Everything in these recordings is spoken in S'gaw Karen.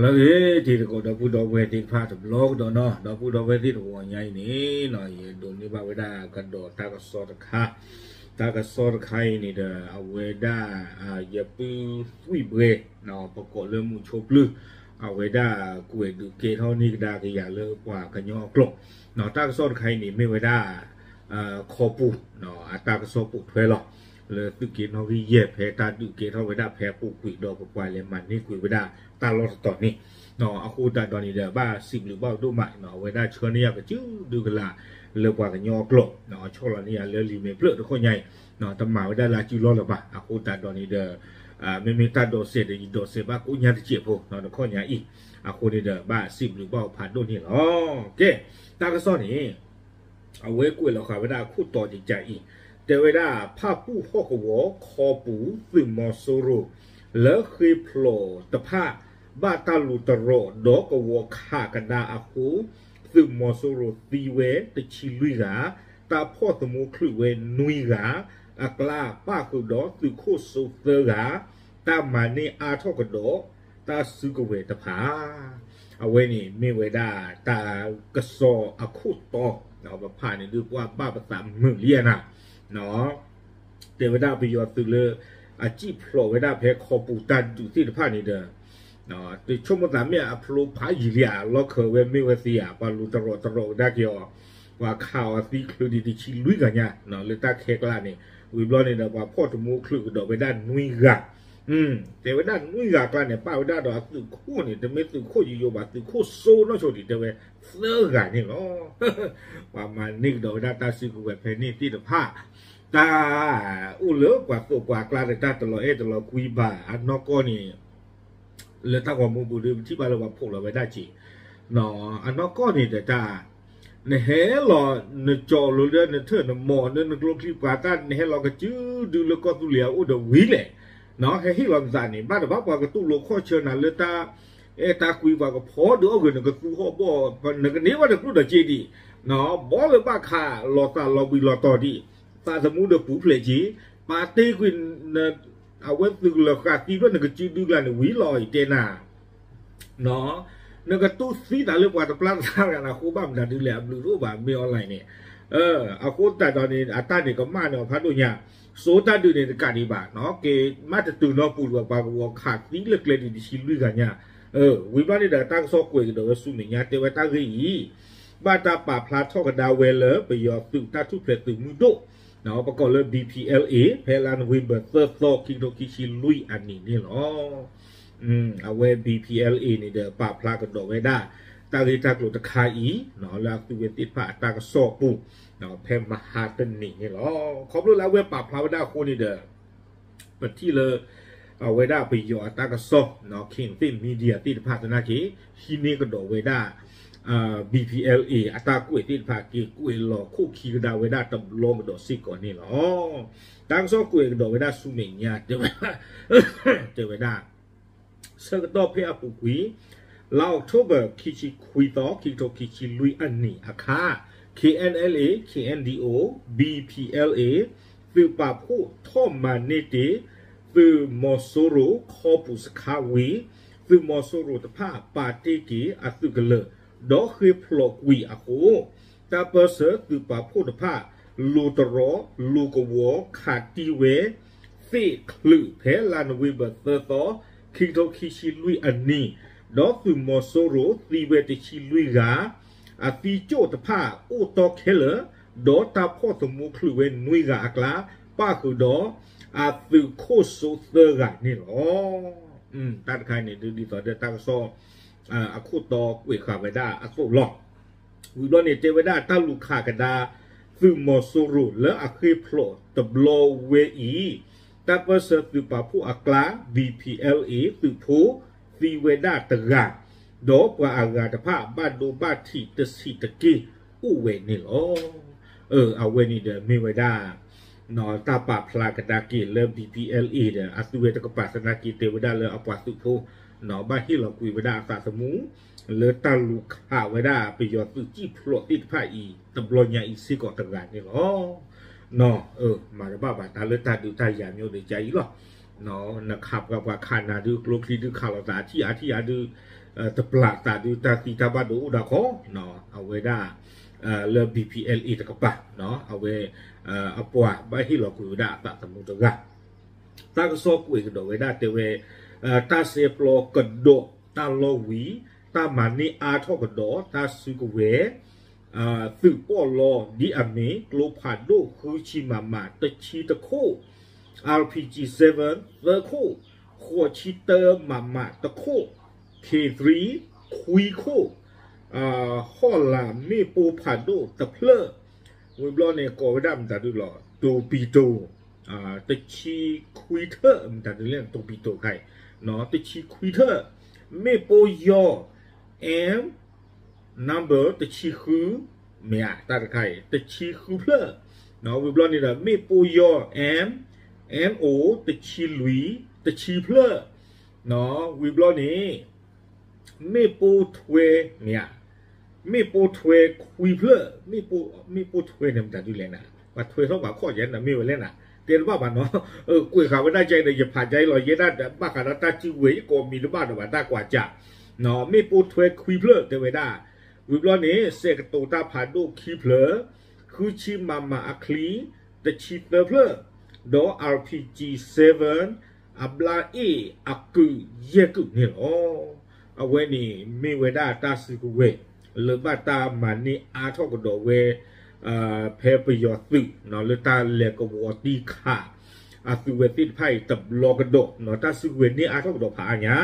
လၢအဂ့ၤ တံၤသကိးဒီပုၢ်ဒီဝဲၢ်သ့ၣ်တဖၣ်တဘျီကဒီးနီၤ, ဒီပုၢ်ဒီဝဲၢ်သ့ၣ်တဂီၤညါအံၤန့ၣ်နီၤ, ယဒိးန့ၢ်ဘၣ်ဝဲဒၣ်ကဒီးတၢ်ကစီၣ်တခါ, တၢ်ကစီၣ်တခါအံၤန့ၣ်ဒီး အဝဲဒၣ် ယပုၢ်သွံၣ်ဘှဲ ပကိးလၢမုဆိပျုၢ်, အဝဲဒၣ်ကွဲးဒုးကဲထီၣ်န့ၢ်ကဒါကယၤလၢပှၤကညီအကျိာ်, တၢ်ကစီၣ်တခါအံၤန့ၣ်မ့ၢ်ဝဲဒၣ် ခီပူၤ အတၢ်ကစီၣ်ပိာ်ထွဲလီၤ. လၢသုးက့နီၣ်ဂံၢ်ယဲၢ် ဖဲတၢ်ဒုးကဲထီၣ်ဝဲဒၣ်ဖဲအပူၤကွံာ်ဒီးပပှၤလဲၤမၤန့ၢ်ကွံာ်ဝဲဒၣ်တၢ်လီၢ်တတီၤန့ၣ်, အဃိသတးဒီးန့ၣ်ဒီး ဘၣ်စံးဘျုးဘၣ်ဒိၣ်မး, အဝဲဒၣ်ဆှၢန့ၢ်ယၤကစုဒုကလးလၢပှၤကညီအကျိာ်, ဆီၣ်လီၤန့ၢ်ယၤလၢလံာ်မဲာ်ဖျၢၣ်တခီညါအံၤ, တမၤဝဲဒၣ်လၢအစုလီၢ်လၢၤဘၣ်. အဃိသတးဒီးန့ၣ်ဒီး မ့မ့ၢ်တၢ်ဒိးစဲးဒီး ယဒိးစဲးဘၣ်ကိးညါတစဲးဖိ တခီညါအံၤ, အဃိန့ၣ်ဒီး ဘၣ်စံးဘျုးဘၣ်အီၤဖးဒိၣ်န့ၣ်လီၤ. ကဲ, တၢ်ကစီၣ်န့ၣ် အဝဲကွဲးလီၤဃာ်ဝဲဒၣ်အခိၣ်တီတကးအံၤ, တဲဝဲဒၣ် ဖၣ်ပူၣ်ဟီၣ်ကဝီၤ ခီပူၤ သုးမီၤစိရိၤ လၢဃ့ဖျိးတဖၣ် ဘၣ်တၢ်လူၤတရီးဒီးကဝီၤခးကဒါအဃိ, သုးမီၤစိရိၤသံဝဲတဆံလွံၢ်ဂၤ, တၢ်ဖီၣ်သမူချုးဝဲနွံဂၤ, အကျါပၣ်ဃုာ်ဒီးသုးခိၣ်စိသၢဂၤ, တၢ်မၤန့ၢ်အါထီၣ်ကဒီး တၢ်စုကဝဲၤတဖၣ် အဝဲန့ၣ်မ့ၢ်ဝဲဒၣ်တၢ်ကစီၣ်အခိၣ်တီ, ပဖးန့ၣ်ဒုးပှၢ်ဘၣ်ပသးမုာ်လံနၤ, တဲဝဲဒၣ်ပယီၤသုးလၢ အစံၣ်ဖျိးဝဲဒၣ်ဖဲခီပူၤတၢ်ဒုးသ့ၣ်တဖၣ်န့ၣ်ဒီး တဆိကမိၣ်သးမ့ၢ်အဖျိဖးယံာ်လံဧါ, လီၢ်ခၢးဝဲမ့ၢ်ဝဲသ့ဧါ, ပှၤလူၤတရီးတရီးဝဲဒၣ်က့ၤအီၤ, ပှၤခးအီၤသံချုးဒံးတဆံလွံၢ်ဂၤညါ လၢတၢ်ခဲကျါန့ၣ်, ဝံၤဘျီန့ၣ်ဒီး ပှၤဖီၣ်သမူချုးကဒီးဝဲဒၣ်နွံဂၤ တဲဝဲဒၣ်နွံဂၤအကျါန့ၣ် ပၣ်ဝဲဒၣ်ဒီးအသုးခိၣ်န့ၣ် တမ့ၢ်သုးခိၣ်ယိယိဘၣ်, သုးခိၣ်စိနီၢ်ဆိဒံး တဲဝဲသၢဂၤန့ၣ်လီၤ. ပှၤမၤန့ၢ်ကဒီးဝဲဒၣ်တၢ်စုကဝဲၤဖဲန့ၣ်သ့ၣ်တဖၣ်, တၢ်အိၣ်လၢပှၤသိးပှၤကျါဒီးတၢ်တလီၤအဲၣ်တလီၤကွံဘၣ်, အနီၢ်ကီၢ်န့ၣ် လၢတၢ်ဂီၤမူပူၤဒီး ပထံၣ်ဘၣ်လၢပှၤဖီၣ်လီၤဝဲဒၣ်က့ၤ, အနီၢ်ကီၢ်န့ၣ်ဒီးတၢ် နဟဲလီၤ နကၠီၤလိၤလၢနထၢၣ်နမီၢ်လၢနကျိချံပှၤတၢ် နဟဲလီၤကစုဒုလၢကီၢ်သူလ့ၤအအိၣ်ဒီးဝံၤလဲၣ်, ဟဲဟ့ၣ်လီၤနသးန့ၣ် ဘၣ်တဘၣ်ပှၤကတူၢ်လိာ်ခီၣ်ဆၢနၤလၢတၢ်အဲၣ်တၢ်ကွံ ပှၤကဖီဒုးအီၣ်ဂ့ၤနကသူဟီၣ်ဘီၣ်, နကန့ၢ်ဘၣ်တကျိၣ်ဒီးက့ၤဒံး, ဘီလၢဘၣ်ခးလီၤသးလီၤဘှံးလီၤတီၤဒံး, သးသမူဒီးပူၤဖျဲးက့ၤ, ပာ်တ့ၢ်ကွံာ် အဝဲသုးကလၢၤဃာ်သံဖျၢၣ်နကစုဒုကျါန့ၣ်ဝံၤလီၤအံၤတဲနၤ နကတူၢ်သံသးလၢပှၤတပျၢ်သးဂၤနၤ အဃိဘၣ်မနုၤဒုလဲၣ် အဘျုးတအိၣ်ဘၣ် မ့ၢ် online န့ၣ်, အဃိသတးဒီးန့ၣ် အတၢ်န့ၣ်ကမၣ်န့ၢ်အီၤဖးဒိၣ်ညါ, စိတၢ်ဒုးန့ၣ်တကးဒံးဘၣ်, က့ၤမးတတုၤနီၢ်ပူၤဒီး ပှၤကဝီၤခးသံလၢကျဲဒံးတဆံလွံၢ်ဂၤညါ, ဝံၤဘျီန့ၣ်ဒီး တၢ်ကစီၣ်ကွဲးကဒီးဝဲဆူမဲာ်ညါ တဲဝဲတၢ်ဂ့ၢ်အံၤ ဘၣ်တၢ်ပာ်ဖျါထီၣ်ကဒါဝဲလၢပယီၤသုးတၢ်ထူၣ်ဖျဲးသုးမုၢ်ဒိၣ် ပကိးလၢ BPLA ဖဲလါနိၣ်ဝ့ဘၢၣ်သၢသီ ခံကထိခံဆံလွံၢ်အနံၤန့ၣ်လီၤ. အဝဲ BPLA န့ၣ်ဒီး ပာ်ဖျါကဒီးဝဲဒၣ် တၢ်ဂ့ၢ်တၢ်ကျိၤတခါအံၤ လၢအသုးဝဲသ့ၣ်တဖၣ်အတၢ်ကစီၣ်ပူၤ ဖဲမဟါတနံၤန့ၣ်လီၤ. ခီဖျိလၢအဝဲပာ်ဖျါဝဲဒၣ်အဃိန့ၣ်ဒီး ပထံၣ်လၢ အဝဲဒၣ်ပယီၤအတၢ်ကစီၣ် ခ့ၣ်သ့ၣ် media သ့ၣ်တဖၣ်သနာ်က့ ဟံးန့ၢ်ကဒီးဝဲဒၣ် BPLA အတၢ်ကွဲးသ့ၣ်တဖၣ်က့ၤကွဲးလီၤခိၣ်ခံကဒါဝဲဒၣ်တဘျီကဒီးစ့ၢ်ကီးန့ၣ်လီၤ. တၢ်ကစီၣ်ကွဲးကဒီးဝဲဒၣ်ဆူမဲာ်ညါ တဲဝဲဒၣ် တဲဝဲဒၣ် ဆၢကတီၢ်ဖဲအပူၤကွံာ် လါအီးကထိဘၢၣ် ခံဆံခွံသီ ခံကထိခံဆံလွံၢ်အနံၤအခါ KNLA KNDO BPLA သုးပာ်ဖှိၣ်ထီၣ်မၤန့ၢ်တ့ၢ် သုးမီၤစိရိၤခီပူၤစခါဝံၤ သုးမီၤစိရိၤတဖၣ်ပာ်တ့ၢ်က့ၤအသုးကလၢၤ ဒီးဃ့ဖျိးကွံာ်အဃိ တၢ်ပၢၢ်ဆၢသုးပာ်ဖှိၣ်တဖၣ် လူၤတရီ လူၤကဝီၤခးတံၢ်ဝဲ သ့ၣ်ချုးဖဲလါနိၣ်ဝ့ဘၢၣ်သၢသီ ခံကထိခံဆံလွံၢ်အနံၤ ဒီးသုးမီၤစိရိၤသံဝဲတဆံလွံၢ်ဂၤ အသံကၠိၣ်တဖၣ်အိၣ်တီခဲလၢာ် ဒီးတၢ်ဖီၣ်သမူချုးဝဲနွံဂၤအကျါ ပၣ်ဃုာ်ဒီး အသုးခိၣ်စိသၢဂၤန့ၣ်လီၤ. တၢ်တခါန့ၣ်ဒ်သိးဒီးတၢ်ကစီၣ် အခိၣ်တီကွဲးဃာ်ဝဲဒၣ်အသိးလီၤ. ဝံၤဘျီန့ၣ် တဲဝဲဒၣ်တၢ်လူၤခးကဒါ သုးမီၤစိရိၤလၢအဃ့ဖျိးတဘျီဝဲအံၤ တၢ်ပၢၢ်ဆၢသုးပာ်ဖှိၣ်အကျါ BPLA သုးဖိ သံဝဲဒၣ်တဂၤ ဒီးပှၤအဂၤတဖၣ်ဘၣ်ဒိဘၣ်ထံးတဆံးတက့ၢ်အိၣ်ဝဲန့ၣ်လီၤ. အဝဲန့ၣ်ဒီးမ့ၢ်ဝဲဒၣ် တၢ်ပာ်ဖျါကဒါက့ၤလၢ BPLA ဒီး အသုးဝဲတကပၤသနာ်က့ တဲဝဲဒၣ်လၢအပှၤသုးဖိ ဘၣ်ဟ့ၣ်လီၤကွံာ်ဝဲဒၣ်အသးသမူ လၢတၢ်လူၤခးဝဲဒၣ်ပယီၤသုးစံၣ်ဖျိးသ့ၣ်တဖၣ်အံၤ တဘျီညါအံၤစ့ၢ်ကီးတဂၤန့ၣ်လီၤ. မၤတဘၣ်ဘၣ်တၢ်လၢတၢ်ဒုးတၢ်ယၤမ့ၢ်အိၣ်ဒီးကါအံၤလီၤ. နခးပှၤပှၤခးနၤဒုး ကျိချံဒုးခးလိာ်သးအထံၣ်အါထံၣ်အါဒုး တပျၢ်သးဒုးတၢ်သံတၢ်ဘၣ်ဒိအိၣ်ဒၣ်ခီ, အဝဲဒၣ် လၢ B P L A တကပၤ, အဝဲ အပှၤဘၣ်ဟ့ၣ်လီၤကွံာ်ဝဲဒၣ်အသးသမူတဂၤ, တၢ်ကစီၣ်ကွဲးကဒီးဝဲဒၣ်တဲဝဲ တၢ်ဆဲးပျီကဒီးတၢ်လီၢ်ဝံၤ တၢ်မၤန့ၢ်အါထီၣ်ကဒီးတၢ်စုကဝဲၤ သုးပီၣ်လီဒ်အမ့ၢ် ကျိဖးဒိၣ်ဃုဆံ MM တဆံတခိၣ်, R P G seven သၢခိၣ်, ဃိးဆံတၢ MM တခိၣ်, K three ခွံခိၣ်, ဟီၣ်လာ်မ့ၣ်ပိၢ်ဖးဒိၣ်တဖျၢၣ်, ဝံၤဘျီန့ၣ် ကိးဝဲဒၣ်မတၤဒုလီၤ torpedo တဆံခွံထၢၣ် မတၤဒုလဲၣ် torpedo ခါအံၤ, တဆံခွံထၢၣ်, မ့ၣ်ပိၢ်ယီၢ် M number တဆံဃု, မ့ၢ်ဧါ တၢ်တခါအံၤ တဆံဃုဖျၢၣ်, ဝံၤဘျီန့ၣ်ဒီး မ့ၣ်ပိၢ်ယီၢ် M N O တဆံလွံၢ်, တဆံဖျၢၣ်, ဝံၤဘျီန့ၣ် မ့ၣ်ပိၢ်ထွဲ မ့ၢ်ဧါ, မ့ၣ်ပိၢ်ထွဲခွံဖျၢၣ်, မ့ၣ်ပိၢ်ထွဲန့ၣ်မတၤဒုလဲၣ်နၤ, ပှၤထွဲထီၣ်ပှၤခီၣ်ယဲန့ၣ်မ့ၢ်ဝဲလဲၣ်နၤ, တဲတဘၣ်ဘၣ်နီၤ, ကွဲးဃာ်ဝဲဒၣ်ကဲဒီး ယဖးကဲလီၤ ယဲဒၣ်ဘၣ်ဃးဒီးတၢ်စုကဝဲၤ ယကိးမံၤတဘၣ်ဒီးဘၣ်တၢ်ကွၢ်စး, မ့ၣ်ပိၢ်ထွဲခွံဖျၢၣ်တဲဝဲဒၣ်, ဝံၤဘျီန့ၣ် စဲးကတိၤတၢ်ဖးဒိၣ်ခံဖျၢၣ်, ဃုဆံ MM အချံ တဆံသၢဖျၢၣ်, ဒီး R P G seven အဘျါအ့ၣ်အကုာ်ယဲၢ်ကုာ်န့ၣ်လီၤ. အဝဲန့ၣ်မ့ၢ်ဝဲဒၣ်တၢ်စုကဝဲၤ လၢဘၣ်တၢ်မၤန့ၢ်အါထီၣ်ကဒီးဝဲ ဖဲပယီၤသုး လၢတၢ်လဲၤကဝီၤတံၢ်ခး အသုဝဲသ့ၣ်တဖၣ်အံၤတဘျီကဒီး တၢ်စုကဝဲၤန့ၢ်အါထီၣ်ကဒီးဖးအါညါ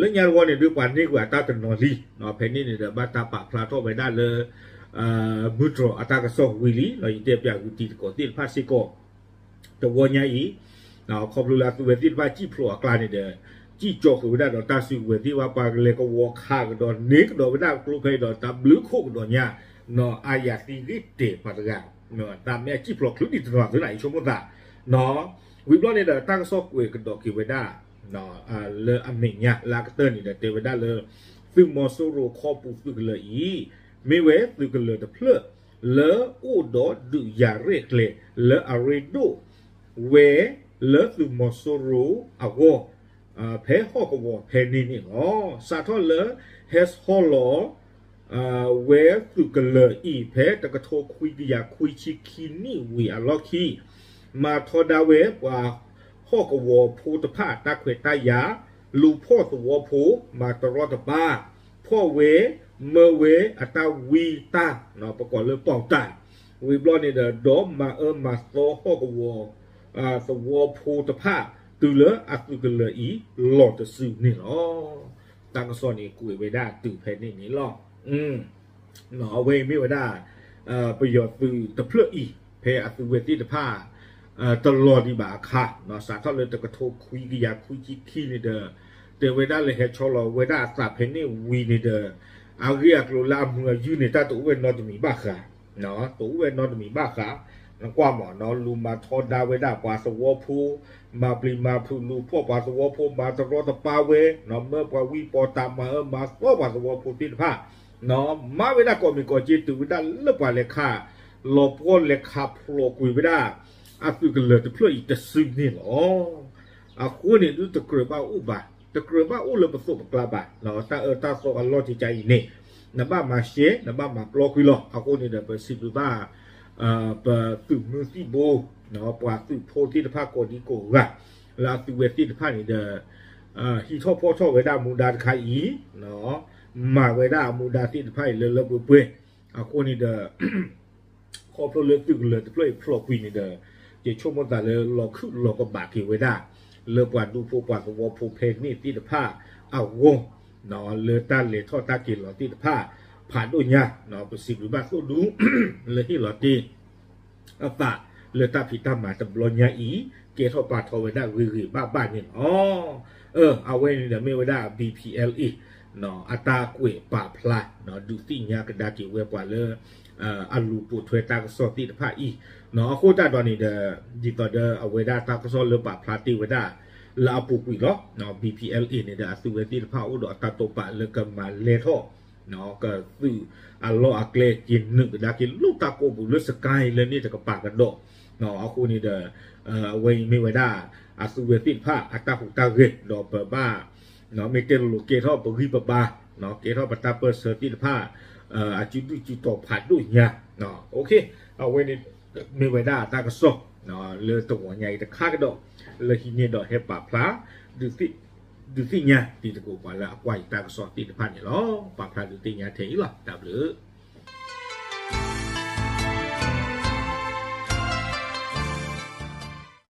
လၢညါတဝီန့ၣ်ဒုး ပှၤန့ၢ်ကွံာ်အတၢ်တနီၤလံ, ဖဲန့ၣ်န့ၣ်ဒီး ဘၣ်တၢ်ပာ်ဖျါထီၣ်ဝဲဒၣ်လၢ မုၢ်တြီၤအတၢ်ကစီၣ်ဝံၤလံ, ယတဲပၠးဂုာ်တံၤသကိးသ့ၣ်တဖၣ်စ့ၢ်ကီး တဝီညါအံၤ, ခီဖျိလၢအသုဝဲသ့ၣ်တဖၣ်စံၣ်ဖျိးအကျါန့ၣ်ဒီး စံၣ်ကၠီဃုာ်ဝဲဒၣ်ဒီးတၢ်စုကဝဲၤသ့ၣ်တဖၣ် ပှၤကလဲၤကဝီၤခးကဒီးန့ၢ်ကဒီးဝဲဒၣ်ကျိဖဲအံၤဒီး တၢ်ဘျုးခိၣ်ကဒီးညါ, အါယၤသံဂ့ၢ်တဲာ်ပှၤတဂၤ, တၢ်မ့ၢ်အစံၣ်ဖျိးချုးဒံးတနီၤသ့ၣ်နၤ ယဆိကမိၣ်သး, ဝံၤဘျီန့ၣ်ဒီး တၢ်ကစီၣ်ကွဲးကဒီးက့ၤဝဲဒၣ် လၢအမဲာ်ညါလၢအကတၢၢ်န့ၣ်ဒီး တဲဝဲဒၣ်လၢ သုးမီၤစိရိၤခီပူၤသုးကလၢၤအံၤ မ့ၢ်ဝဲသုးကလၢၤတဖျၢၣ် လၢအိၣ်ဒီးဒုးယၤရဲၣ်ကျဲၤ လၢအရ့ဒိၣ်ဝဲ လၢသုးမီၤစိရိၤအဂီၢ် ဖဲဟီၣ်ကဝီၤဖဲန့ၣ်န့ၣ်လီၤ. စးထီၣ်လၢ ဟဲဆီလီၤ ဝဲသုးကလၢၤအံၤ ဖဲတကထိခွံကယၤခွံဆံခံနံၣ်ဝံၤအလီၢ်ခံ မၤထီဒါဝဲပှၤဟီၣ်ကဝီၤဖိတဖၣ်တၢ်ခွဲးတၢ်ယာ်, လူၤဖီၣ်သဝီဖိ မၤတရီတပါ, ဖီၣ်ဝဲ မၢဝဲအတၢ်ဝံတၢ် ပကိးလၢပီၣ်တၢ်, ဝံၤဘျီန့ၣ်ဒီး ဒီးမၤအၢမၤသီဟီၣ်ကဝီၤ သဝီဖိတဖၣ် တုၤလၢအသုးကလၢၤအံၤ လီၤတစုန့ၣ်လီၤ. တၢ်ကစီၣ်န့ၣ်ကွဲးဝဲဒၣ်တုၤဖဲန့ၣ်န့ၣ်လီၤ. အဝဲအံၤမ့ၢ်ဝဲဒၣ် ပယီၤသုးတဖျၢၣ်အံၤ ဖဲအသုးဝဲသ့ၣ်တဖၣ် တလီၤဒံးဘၣ်အခါ စးထီၣ်လၢတကထိခွံကယၤခွံဆံခံန့ၣ်ဒီး တဲဝဲဒၣ်လၢဟဲဆီလီၤဝဲဒၣ်အသးဖဲန့ၣ်ဝံၤန့ၣ်ဒီး အဂ့ၢ်အကျိၤလၢအမုာ်အယုၢ်န့ၣ် တၢ်တအိၣ်ဝဲနီတမံၤဘၣ်ဃး တအိၣ်ဝဲနီတမံၤဘၣ်ဃး, နကွၢ်မး လူၤမၤထီဒါဝဲဒၣ်ပှၤသဝီဖိ, မၤပျံၤမၤဖုးလူၤဖီၣ်ပှၤသဝီဖိ, မၤတရီတပါဝဲ, မၢပှၤဝံပီၣ်တၢ် မၤအၢမၤသီပှၤသဝီဖိသ့ၣ်တဖၣ်, မၤဝဲဒၣ်ကိးမံၤကိးက့ တုၤဝဲဒၣ်လၢပှၤလဲၤခး လီၤပှီၢ်လဲၤခးဖျိးကွံာ်ဝဲဒၣ် အသုးကလၢၤတဖျၢၣ်အံၤတစုန့ၣ်လီၤ. အဃိန့ၣ်ဒုးတကြၢးဘၣ်အိၣ်ဘၣ်, တကြၢးဘၣ်အိၣ်လၢပသိးပကျါဘၣ်, တၢ်အၢတၢ်သီအလီၢ်ကကါအံၤန့ၣ် နဘၣ်မၤရှဲ နဘၣ်မၤပျီကွံာ်လီၤ. အဃိန့ၣ်ဒီး ပစံးဘျုးဘၣ် ပသုးမုၢ်သံၣ်ဘိ ပှၤသုးဖိသ့ၣ်တဖၣ်ကိးဒံကိးဂၤ လၢအသုးဝဲသ့ၣ်တဖၣ်န့ၣ်ဒီး ဟံးထီၣ်ဖီၣ်ထီၣ်ဝဲဒၣ်မူဒါတခါအံၤ, မၤဝဲဒၣ်အမူဒါသ့ၣ်တဖၣ်အံၤလၢလၢပှဲၤပှဲၤ, အဃိန့ၣ်ဒီး ခီဖျိလၢသုးကလၢၤတဖျၢၣ်အံၤဖျိးကွံာ်န့ၣ်ဒီး ယဆိကမိၣ်သးလၢလီၤခုၣ်လီၤကဘးက့ၤဝဲဒၣ် လၢပှၤဒူဖိပှၤသဝီဖိဖဲန့ၣ်သ့ၣ်တဖၣ်အဂီၢ်, လၢတၢ်လဲၤထီၣ်တၢ်က့ၤလီၤသ့ၣ်တဖၣ် ဖးဒိၣ်ညါ, ပစံးဘျုးဘၣ်သိၣ်ဒူ လၢဟ့ၣ်လီၤတ့ၢ် အသးလၢတၢ်ဖံးတၢ်မၤတဘျီညါအံၤ ကဲထီၣ်ပာ်ထီၣ်ဝဲဒၣ်ဂ့ၤဂ့ၤဘၣ်ဘၣ်န့ၣ်လီၤ. အဝဲန့ၣ်ဒီးမ့ၢ်ဝဲဒၣ် B P L A အတၢ်ကွဲးပာ်ဖျါ ဒုးသ့ၣ်ညါကဒါက့ၤဝဲပှၤလၢ အလူၤပိာ်ထွဲတၢ်ကစီၣ်သ့ၣ်တဖၣ်အံၤ, အဃိသတးဒီးန့ၣ်ဒီး ဒ်သိးဒီးအဝဲဒၣ်တၢ်ကစီၣ်လၢပာ်ဖျါတ့ၢ်ဝဲဒၣ် လၢအပူၤကွံာ်လီၤ. B P L A န့ၣ်ဒီးအသုးဝဲသ့ၣ်တဖၣ်အိၣ်ဒီးအတၢ်တိာ်ပာ်လၢကမၤလဲၤထီၣ် ကသုးအလီၢ်အကျဲက့ၤနုာ်ကဒါက့ၤလၢတၢ်ကိးပူၤလၢစကဲလၢန့ၣ်တကပၤကဒီး, အဃိန့ၣ်ဒီး အဝဲအံၤမ့ၢ်ဝဲဒၣ် အသုးဝဲသ့ၣ်တဖၣ်အတၢ်ဟူးတၢ်ဂဲၤ ဒီးပဘၣ် မ့ၢ်တဲလိၤလိၤ ကဲထီၣ်ပဂံၢ်ပဘါ, ကဲထီၣ်ပတၢ်ပၢၢ်ဆၢသ့ၣ်တဖၣ် အစုဒုၣ်စုတီၤဖးဒိၣ်ညါ. အဝဲန့ၣ် မ့ၢ်ဝဲဒၣ်တၢ်ကစီၣ် လၢတဂီၤညါအံၤတခါကဒီး လၢဟံးန့ၢ်ဒီးဟဲပာ်ဖျါ ဒုးသ့ၣ်ညါတံၤသကိးပှၤလၢအကွၢ်ယတၢ်ကစီၣ်သ့ၣ်တဖၣ်န့ၣ်လီၤ. ပာ်ဖျါဒုးသ့ၣ်ညါထဲအံၤလီၤ. တၢ်ဘျုး